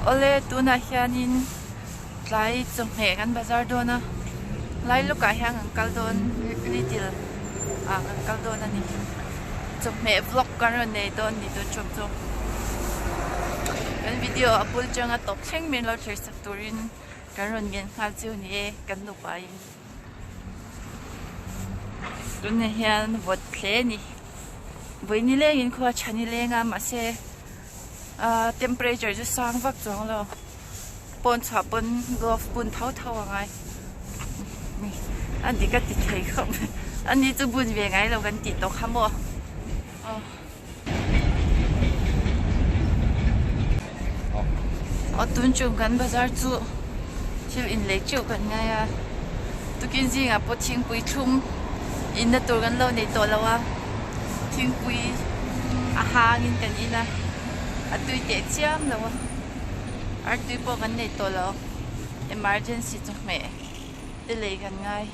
Awle tunah hianin tlai chawhmeh kan bazar dawn a, lai lawkah hian kan kal dawn Lidl ah kan kal dawn a ni. Chawhmeh vlog kan rawn nei dawn ni tun ṭum chu. Kan video a bul changa tawp thleng min lo thlir sak turin kan rawn ngen nghal chiu ni e kan nupain. Tunah hian vawt hle a ni. Vawi nilengin khua tha nileng a mahse ahh temperature chu sang vak chuang lo pawn chhuah pawn glove bun tho tho a ngai a dik a ti thei khawp mai ani chu bun ve ngai lo kan tih tawh kha maw aw. Aw tun chung kan bazar chu thil inlei teuh kan ngai a tukin zingah pawh thingpui thlum inna tur kan lo nei tawh lo a thingpui a hangin kan in a a tui teh chiam lo a artui pawh kan nei tawh lo emergency chawhmeh te lei kan ngai.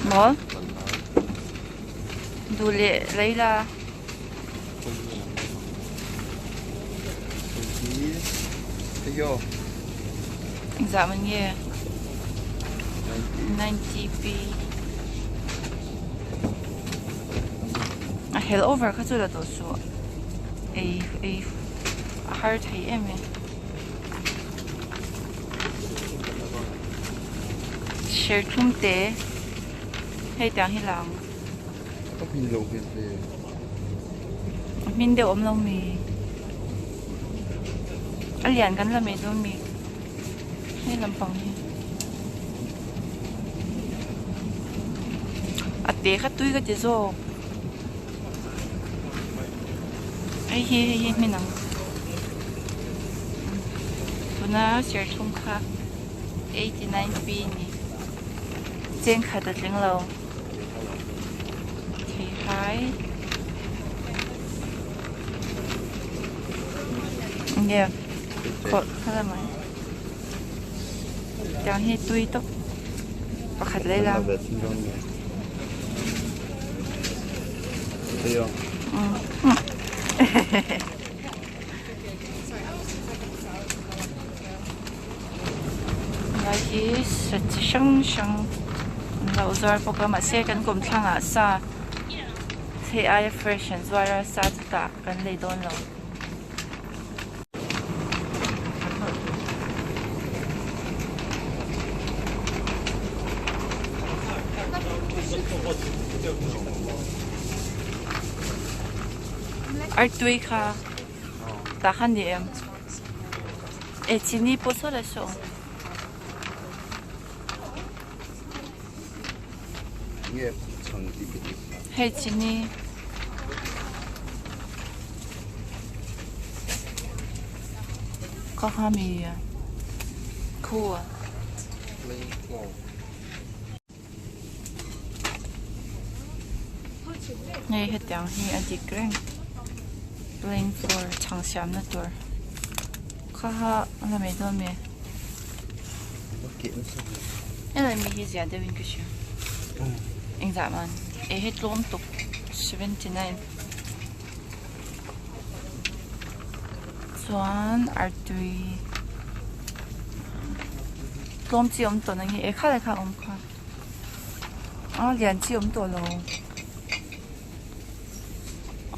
Maw? Duh leh lei la. Engzah man nge? 90p. A hel over kha chu la tawh suh. Ei ei a har thei em e. Serthlum te hei tiang hi lang. Ka hmin lo hmel ve. A hmin deuh awm lo mi. A lian kan la mai dawn mi. Hei lampang hi. A te kha tui ka ti zawk. Hei hi hei hi hmin ang tuna serthlum kha 89 p ni cheng khat a tling lo thei hai nge khawh kha la mai tiang hi tui tawp pakhat leh la. Lai hi sa chi hrang hrang an lo zuar bawk a mahse kan kawm thlangah sa hei aia fresh an zuar a sa chutah kan lei dawn lo. Artui kha tah khan ni em e chini pawh saw leh saw hei chini kha kha mi khu a. Hei hetiang hi a dik reng playing floor chhang siamna tur kha kha a la mai dawn mi helai mi hi zia deuhin ka hria engzah man e hei tlawm tuk 79 chuan artui tlawm chi awm tawh nange e kha leh kha awm kha a lian chi awm tawh lo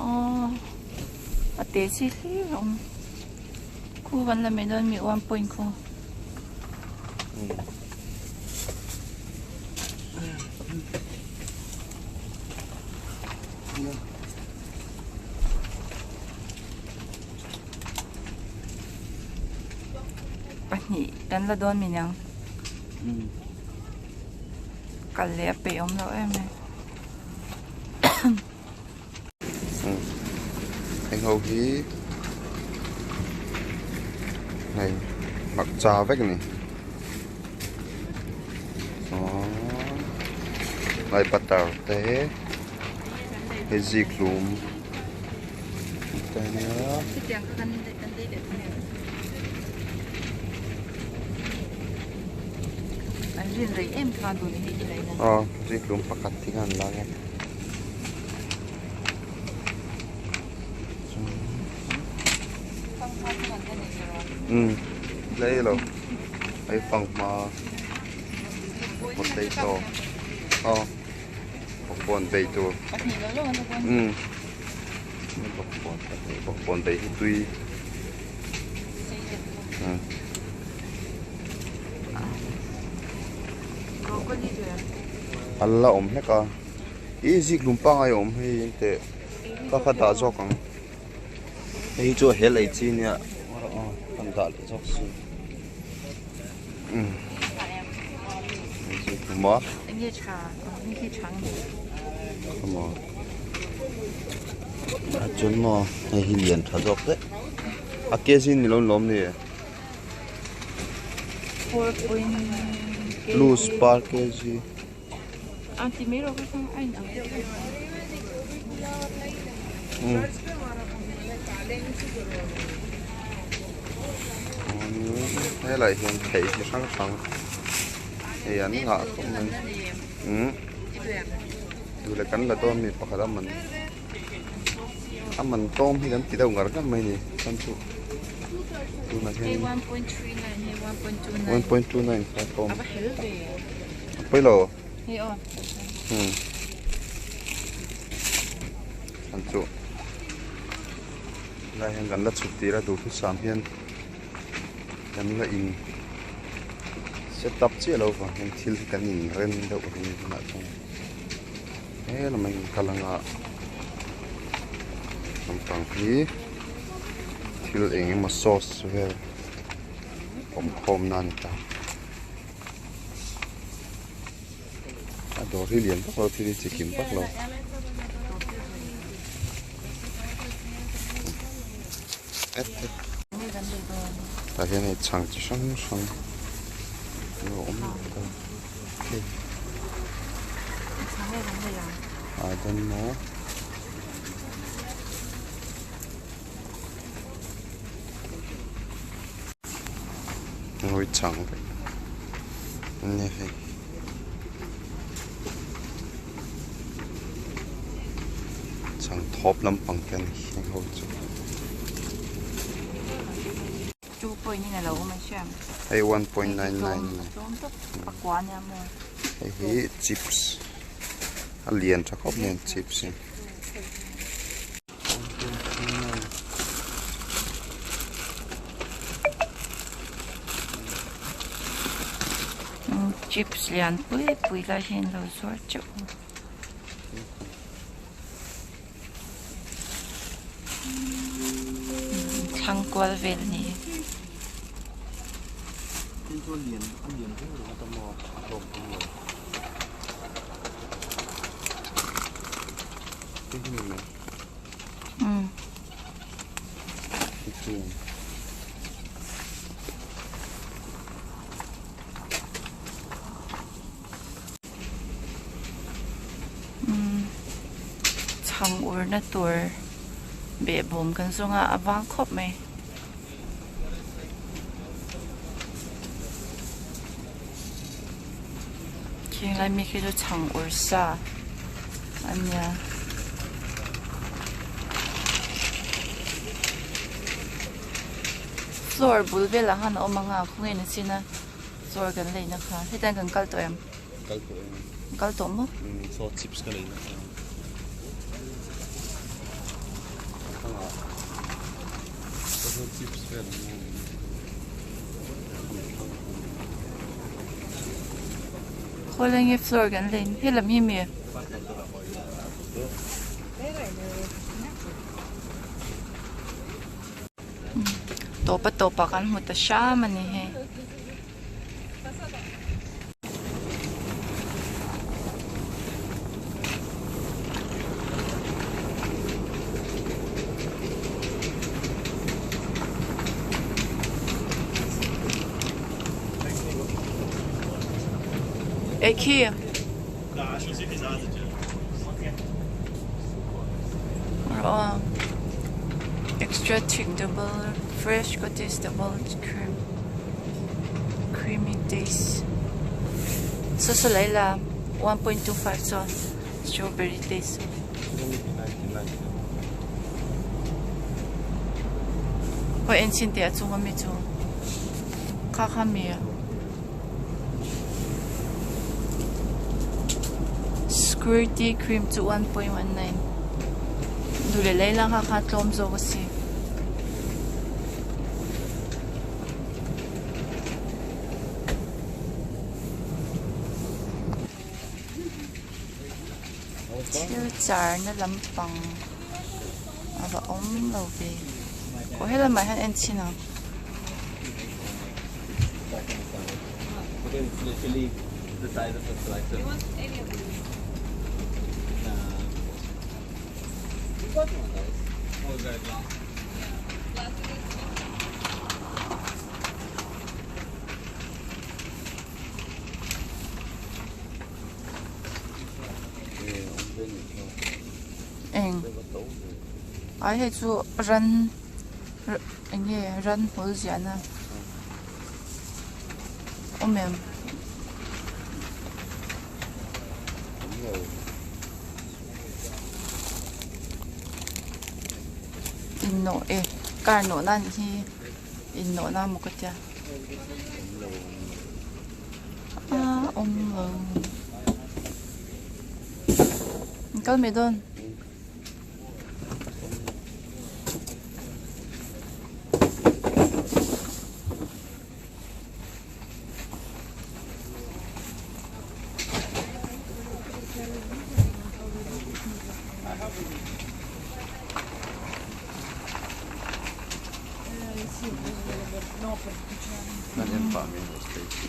aw a te chi hlir a awm khu kan la mai dawn mi one point khu. Pahnih kan la dawn min ang kal leh a peih awm loh em em. Heng ho hi. Hei hmarcha vek a ni chuan lai butter te hei zikhlum te ania. Aw zikhlum pakhat hi khan la a. Umm tlei lo hei fanghma potato aw bawkbawn bei tur umm bawkbawn bei hi tui umm. A la awm hlek a ih zikhlum pangngai a awm hei engteh ka kha dah zawk ang hei hi chu a hel ei chi nia aw kan dah leh zawk si umm zikhlum a maw a chuan maw hei hi lian tha zawk daih a kg ni lo lawm ni. Loose par kg. Helai hian thei chi hrang hrang hei an nghah khawp mai umm duh leh kan la dawn mi pakhat a man a man tlawm hi kan ti deuh ngar ngar mai a ni chuan chu tunah hian 1.29 kha tlawm a pawi lo. Umm an chu lai hian kan la chhuk tir a duhthusam hian kan la in set up chiah lo vang hian thil hi kan in rem deuh reng hunah chuan he lamah hian kal anga lampang hi thil eng emaw sauce vel awm khawm na a ni ta. A dawr hi lian vak lo thil hi chi kim vak lo. Tah hian hei chhang chi hrang hrang a awm ta I don't know. Ngawi chang vek ania hei chang thawp lampang te ani heng ho chu. Hei 1.99 ani hei hi chips a lian tha khawp mai chips hi. Chips lian pui pui lai hi an lo zuar teuh a. Thlang kual vel a ni. Chhang urna tur behbawm kan zawng a a vang khawp mai. Kheng lai mi khi chu chhang ur sa a nia. Floor bul velah khan a awm ang a khawnge ni chin a floor kan leina kha hetiang kan kal tawh em? Kal tawh em? Kal tawh maw? Saw chips ka leina kha. Chips vel ang maw? Khawi nge floor kan lei he lam hi mi? Tawpa tawpa kan hmu ta hram a ni hei. Ei khi. Rawh extra thick double fresh cottage double cream creamy taste saw saw lei la 1.25 chuan strawberry taste Hawi en chin teh a chung ami chu kha kha mi Squirty cream chu 1.19 duh leh lei lang kha kha tlawm zawk a si. Thil char na lampang a va awm lo ve aw helamah hian en chhin ang. Eng ai hei chu ran eng nge ran hmul ziahna awm em? Innawh e car nawh na anih hi innawh na maw ka tia. A awm lo. An kal mai dawn.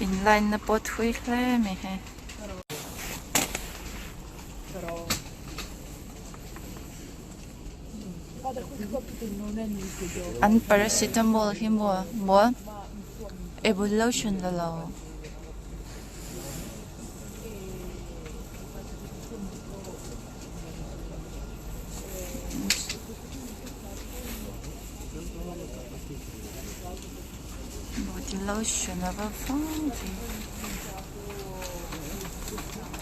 In line na pawh thui hle mai hei. An paracetamol hi maw maw evolution la lo. Body lotion a va vang ve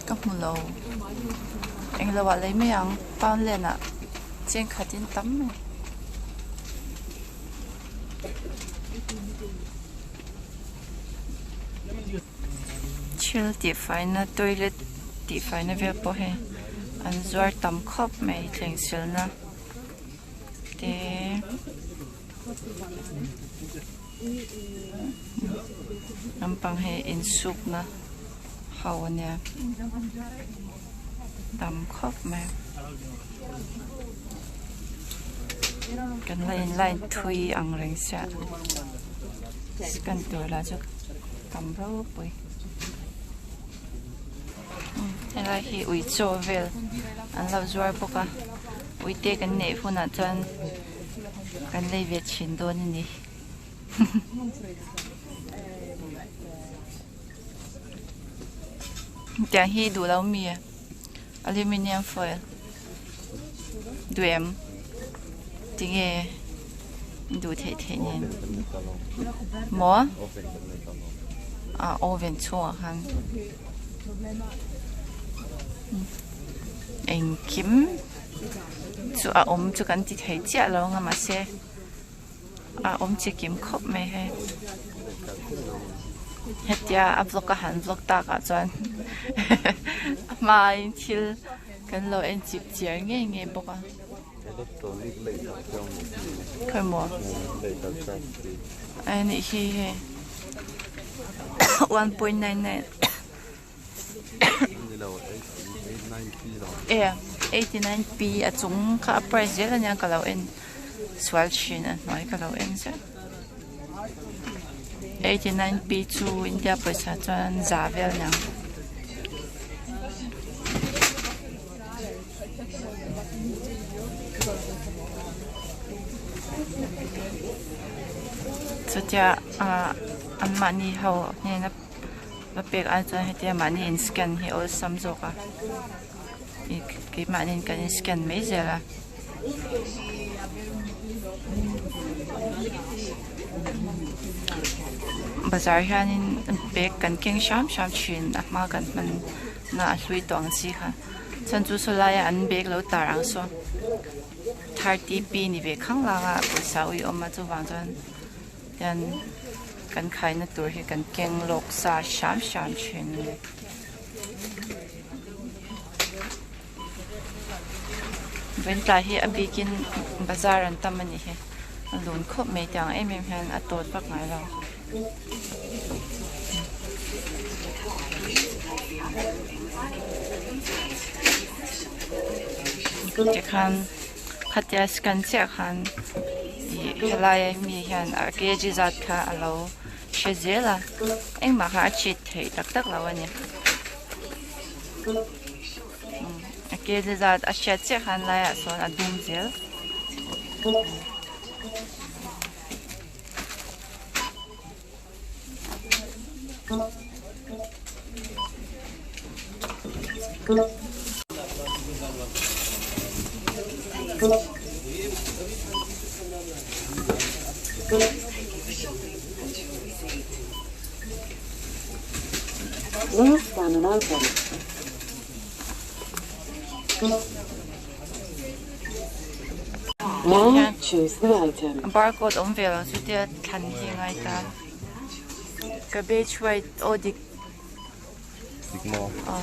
ka hmu lo englo ah lei mai ang pound ah cheng khat in tam mai. Thil tihfaina toilet tihfaina vel pawh hei an zuar tam khawp mai thleng silna te lampang hei insukna ho ania tam khawp mai kan la in line thui ang reng sia scan tur lah chu tam ropui helai hi ui chaw vel an lo zuar bawk a ui te kan neih hunah chuan kan lei ve thin dawn a ni. Tiang hi duh lo mi aluminium foil duh em tinge duh theih theih nen maw ah oven chhungah khan engkim chu a awm chu kan ti thei chiah lo ang a mahse. a awm chi kim khawp mai hei hetia a vlog a han vlog tak ah chuan a hmain thil kan lo en chip chiar ngei ngei bawk a khawimaw anih hi hei 1.99 E 89p a chung kha a price zel ania ka lo en sual thin a hnuai ka lo en zel 89p chu India pawisa chuan za vel aniang. Chutia ah anmahni ho hnena. Va pek ai chuan hetia mahni in scan hi awlsam zawk a ih keimahni in kan in scan mai zel a. Bazar hianin bag kan keng hram hram thin a hma kan hman na a hlui tawh ang chi kha chuan chu saw laia an bag lo tar ang saw 30 p ni ve khang lang a pawisa ui awm a chuvang chuan hian kan khaina tur hi kan keng lawk sa hram hram thin a ni. Vawiin hi a bikin bazar an tam a nih hi a lun khawp mai tiang em em hian a tawt vak ngai lo. Tikhan khatia scan chiah khan ih helai mi hian a kg zat kha a lo hre zel a engmah kha a chhit theih tak tak lo a ni. A kg zat a hriat chiah khan laiah sawn a dum zel. Barcode awm ve lo chu tia thlan hi ngai ta cabbage white aw dik aw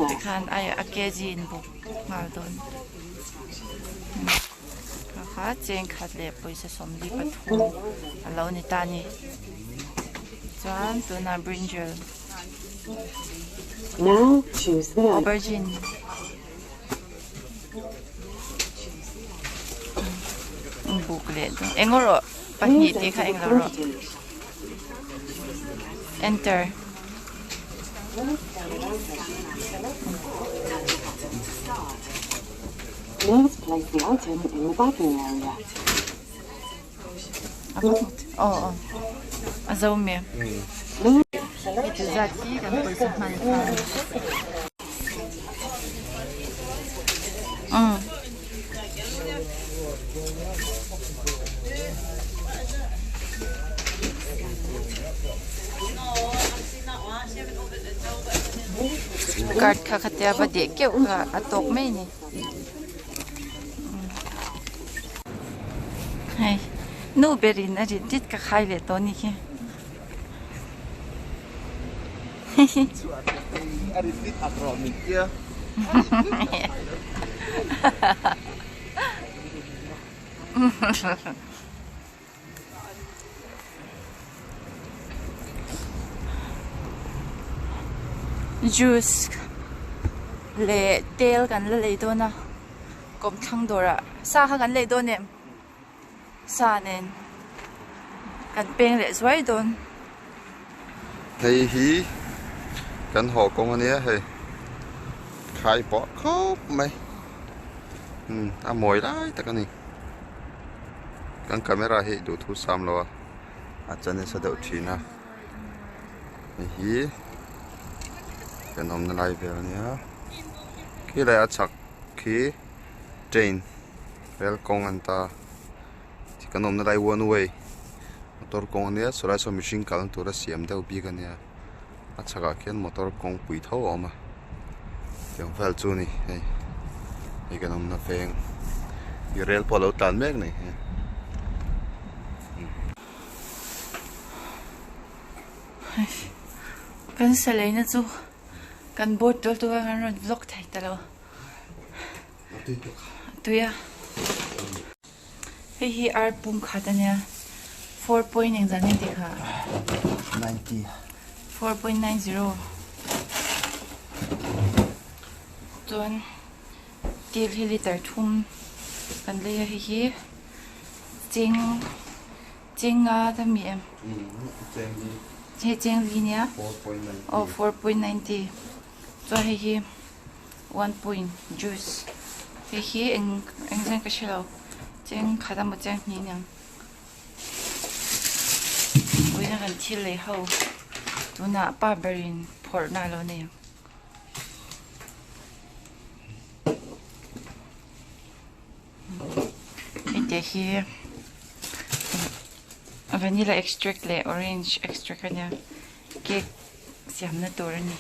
tikhan ai a kg in buk nghal dawn kha kha cheng khat leh pawisa 43 a lo ni ta a ni chuan tunah brinjal. Aubergine buk leh dawn eng erawh pahnih tih kha englo rawh enter. Aw aw a zo mi heti zat hi kan pawisa hman kha umm. Card kha khatia va deh keuh kha a tawk mai a ni. Hei nu berin a rit rit ka khai leh tawh ni khi. A rit rit ak rawh min tia. Juice leh tel kan la lei dawn a kawmthlang dawrah sa kha kan lei dawn em sa nen kan peng leh zuai dawn. Hei hi kan haw kawng ania hei khai pawh khawp mai a mawi lai tak a ni. Kan camera hi duhthu sam lo a a chan nasa deuh thin a hei hi kan awmna lai vel ania khilai a chhak khi train rel kawng an ta kan awmna lai one way motor kawng ania sawlai saw mihring kalna tura siam deuh bik ania a chhakah khian motor kawngpui tho a awm a tiang vel chu a ni hei hei kan awmna veng ih rel pawh a lo tlan mek a ni Kan saleina chu kan board tel tur a kan rawn vlog thei ta lo tui a hei hi ar pum khat a nia 4 point engzah nge tih kha 4.90 chuan til hi liter thum kan lei a hei hi cheng cheng nga ta mi em hei cheng li nia aw 4.90 chuan hei hi one point juice hei hi eng engzah ka hre lo cheng khat emaw cheng hnih aniang. kan thil lei ho tunah pa berin phawrhna a lo nei ang. Hei te hi vanilla extract leh orange extract a nia cake siamna tur a ni.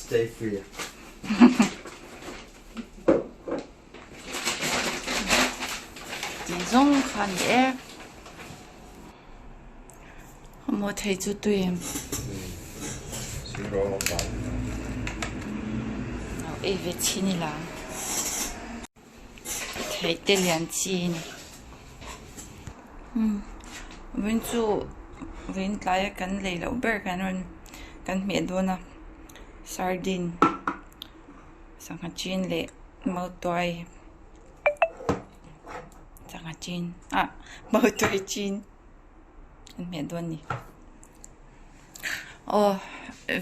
Stay free. Tih zawng kha a ni e. Maw thei chu tui em? Ei ve chhin ila. Thei te lian chi a ni. Vawiin chu vawiin tlaia kan lei loh ber kan rawn kan hmeh dawn a sardine sangha chin leh mautuai sangha chin ah mautuai chin an hmeh dawn a ni. Aw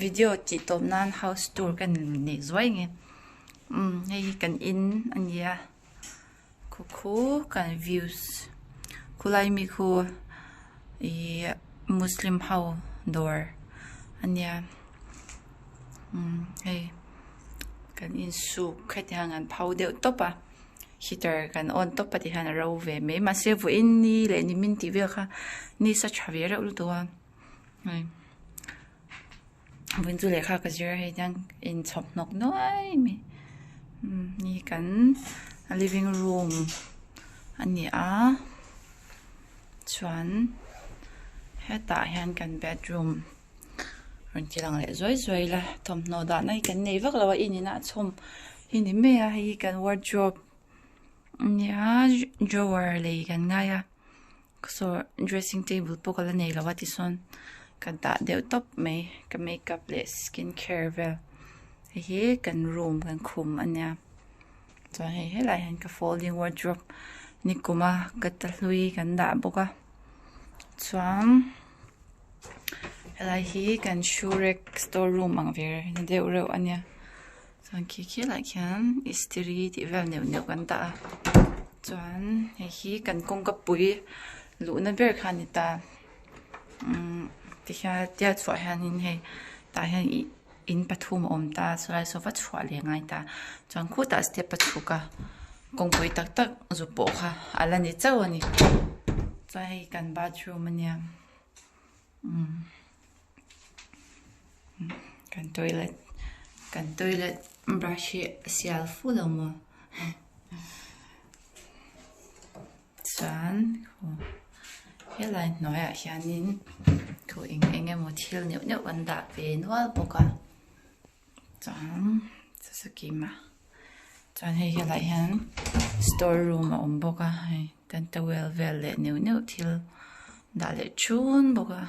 video tih tawp nan house tour ka neih zuai nge umm hei hi kan in a ni a khu khu kan views khulai mi khu ihh muslim ho dawr a nia umm hei kan insuk hetiang an pho deuh tawp a heater kan on tawp a ti hian a ro ve mai mahse vawiin ni leh nimin tih vel kha ni sa tha ve reuh lutuk a hei vawiin chu lehkha ka zir a hei hian inchhawp hnawk nuai mai umm ni kan living room a ni a chuan hetah hian kan bedroom rawn ti lang leh zuai zuai ila thawmhnaw dahna hi kan nei vak lo a in inah chhawm hi ni mai a hei hi kan wardrobe a nia drawer lei kan ngai a saw dressing table pawh ka la nei lo a tichuan ka dah deuh tawp mai ka makeup leh skin care vel hei hi kan room kan khum a nia chuan hei helaiah hian ka folding wardrobe nikuma ka ta hlui kan dah bawk a chuan. Helai hi kan shoe rack store room ang ve na deuh reuh a nia chuan khi khilaiah khian istiri tih vel neuh neuh kan dah a chuan hei hi kan kawngka pui luhna ber kha a ni ta umm tikhian tia chhuah hianin hei tah hian ih in pathum a awm ta chulai saw va chhuah leh ngai ta chuan khutah step a chhuk a kawngpui tak tak zu pawh kha a la ni chauh a ni chuan hei kan bathroom a nia. Kan toilet kan toilet brush hi a sial fu lo maw chuan helai hnuaiah hianin thu eng eng emaw thil neuh neuh an dah ve nual bawk a chuan sasakima chuan hei helaiah hian store room a awm bawk a hei kan towel vel leh neuh neuh thil dah leh thun bawk a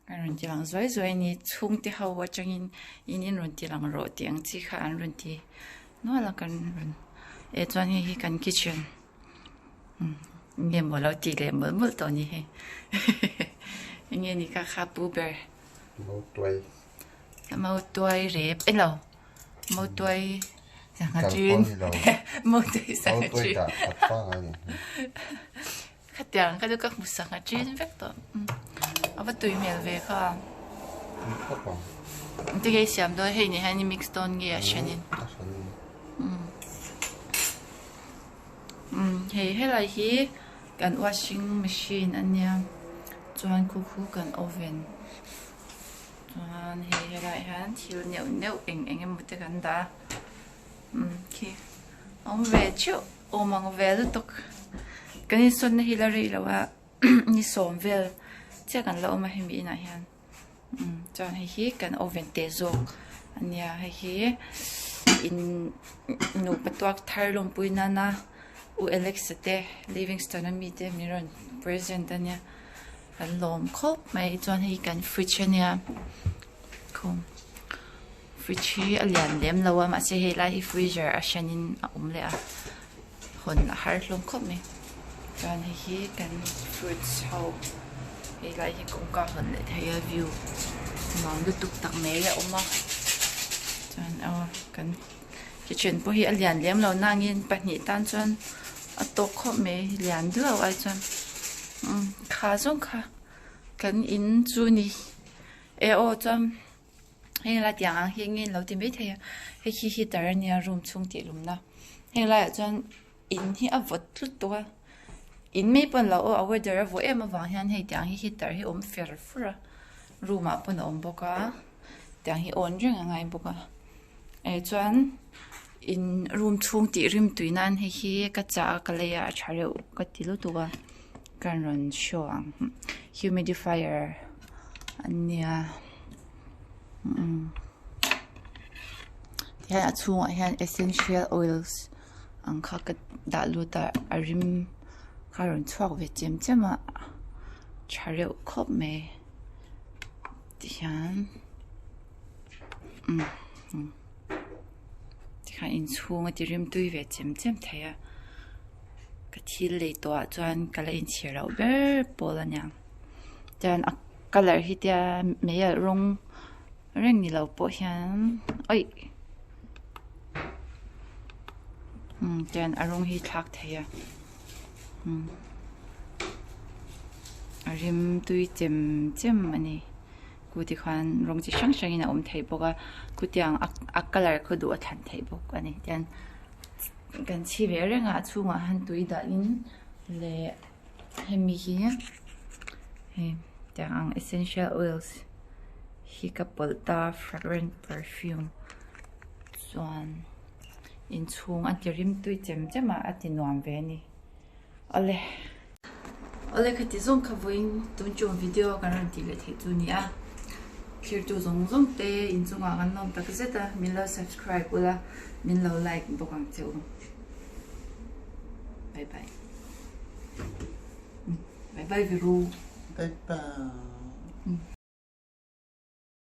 a rawn ti lang zuai zuai a ni chhungte ho atangin in in rawn ti lang rawh tih ang chi kha an rawn ti nual a kan rawn eh chuan hei hi kan kitchen enge maw lo tih leh mawlh mawlh tawh a ni hei enge ni kha kha pu ber. Mautuai rep elo mautuai sangha chin mautuai sangha chin khatiang kha chu ka hmu sangha chin vek tawh a va tui hmel ve kha engtin nge i siam dawn hei ni hian i mix dawn nge a hranin hei helai hi kan washing machine a nia chuan khu khu kan oven. Chuan hei helaiah hian thil neuh neuh eng eng emaw te kan dah a umm khi a awm ve theuh awm ang ve lutuk kan insawnna hi la rei lo a ni sawm vel chiah kan la awm a hemi inah hian umm chuan hei hi kan oven te zawk. Ania hei hi in nupa tuak thar lawmpui nana U Alex-a te Livingstone a mite min rawn present ania kan lawm khawp mai chuan hei kan fridge ania khum fridge hi a lian lem lo a mahse hei lai hi freezer a hranin a awm leh a hawn a har hlawm khawp mai chuan hei hi kan fruits ho hei lai hi kawngka hawn leh thei a view nuam lutuk tak mai a awm a chuan aw kan kitchen pawh hi a lian lem lo nangin pahnih tan chuan a tawk khawp mai lian duau ai chuan umm kha zawng kha kan in chu ni e aw chuan. Heng lai tiang ang hi engin lo ti maithei a hei khi heater ania room chhung tih lumna heng laiah chuan in hi a vawt tlut tawh a in mai pawn lo aw a weather a vawh em avang hian hei tiang hi heater hi a awm fer fur a room ah pawn a awm bawk a tiang hi on reng a ngai bawk a eh chuan in room chhung tih rim tui nan hei hi ka chah a ka lei a a tha reuh ka ti lutuk a ka rawn show ang humidifier ania. Tihian a chhungah hian essential oils ang kha ka dah lut a a rim kha a rawn chhuak ve chem chem a tha reuh khawp mai tihian umm tikhan inchhung a ti rim tui ve chem chem thei a ka thil lei tawh ah chuan ka la inchhir loh ber pawl a niang chuan a colour hi tia mei alh rawng reng ni lo pawh hian aih umm tian a rawng hi thlak thei a umm a rim tui chem chem a ni ku tikhan rawng chi hrang hrangin a awm thei bawk a khutiang a colour khaw duh a thlan theih bawk a ni tian kan chhi ve reng a a chhungah han tui dahin leh. Hemi hi hei tiang ang essential oils hi ka pawlh ta fragrant perfume chuan inchhung a ti rim tui chem chem a a ti nuam ve a ni awle awle khati zawng kha vawiin tun tum video kan rawn tih leh theih chu a ni a thirtu zawng zawng te inchungah kan lawm tak zet a min lo subscribe ula min lo like bawk ang che u bye bye. Bye bye Viru. Bye bye.